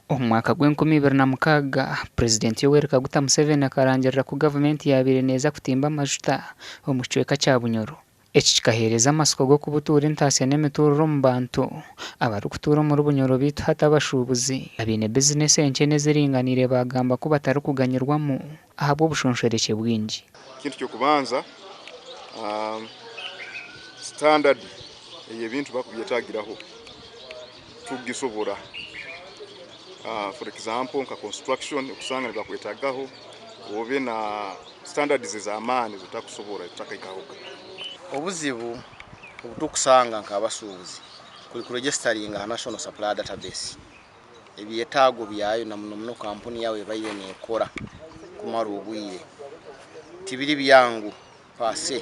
Omu mwaka gw'enkumi ibiri na mukaaga, Purezidenti Yoweri Kaguta Museveni akarangirira ku gavumenti yaabaire neeza kutimba amajuta omu kicweka kya Bunyoro. Eki kikaheereza amatsiko g'okubutuura entaasya n'emituurire omu bantu abarikutuura omuri Bunyoro beitu hati abashuubuzi abaine bizinesi enkye n'eziringaniire baagamba ku batarikuganyirwamu ahabw'obushonshorekye bwingi. Ekintu ky'okubanza, sitandadi ey'ebintu bakubyetagiraho tugisobora. For example nka construction okusanga nibakwetagaho obe na standards ez'amaani ez'otakusobora ezitakahikahoga. Obuzibu obutukusanga nk'abasuubuzi kuri kuregestaringa aha National Supplier Database. Ebyetaago byayo na muno muno kampuni yaawe ebaire neekora kumara obwire tibiri byangu per se.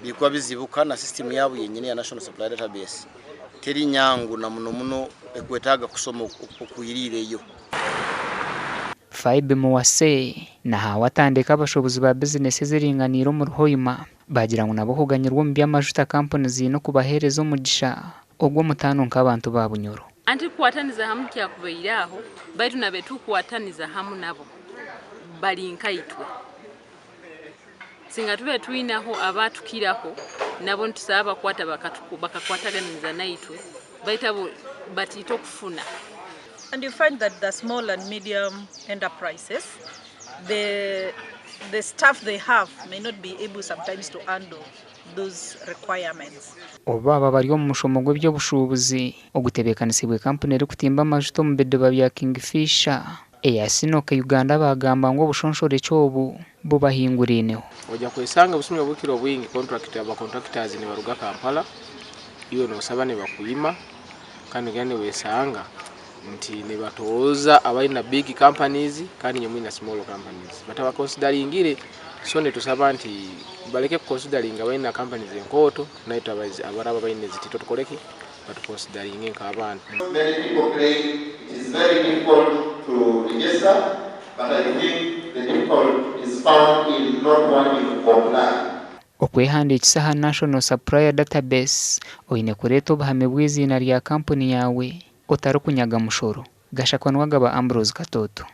Birikuba bizibu kandi na system yaabo yenyini eya National Supplier Database teri nyangu na muno muno ekwetaaga kushoma okwiriireyo. Phoebe Muwase na Haawa Tandeka abashuubuzi ba bizinesi eziringaniire omuri Hoima baagira ngu nabo kuganyirwa omu by'amajuta kampuni ziine okubaheereza omugisha ogw'omutaano nk'abantu ba Bunyoro. Anti kukwataniza hamu tikyakubaire aho, baitu nabe tukukwataniza hamu nabo bari nkaitwe. Singa tube twinaho abatukiraho nabo nitusaba bakwata bakakwataganiza naitwe baitu abo batiite okufuna. And you find that the small and medium enterprises, the, the staff they have may not be able sometimes to handle those requirements. Obu baaba bari omu mushomo gw'eby'obushuubuzi ogutebeekanisiibwe kampuni erikutimba amajuta omu bidiba bya Kingfisher eya Sinok Uganda baagamba ngu obushonshorekye obu bubahinguraineho. Oja kwesanga obusumi obukira obwingi contract aba contractors nibaruga Kampala iwe nosaba nibakwima kandi nogenda niwesanga nti nibatooza abalina big companies kandi inywe mwina small companies batabakonsidaringire so nitusaba nti baleke kukonsidaringa abalina companies enkooto naitwe abaraba baine ezitito tukoreki batukonsidaringe nk'abantu. Many people claim it is very difficult to register, but I think the difficult is found in not wanting to comply. Okwehandiikisa aha National Supplier Database, oine kureeta obuhame bw'eiziina rya kampuni yaawe otarikunyaga mushoro. Gashakwa niwe agaba Ambrose Katooto.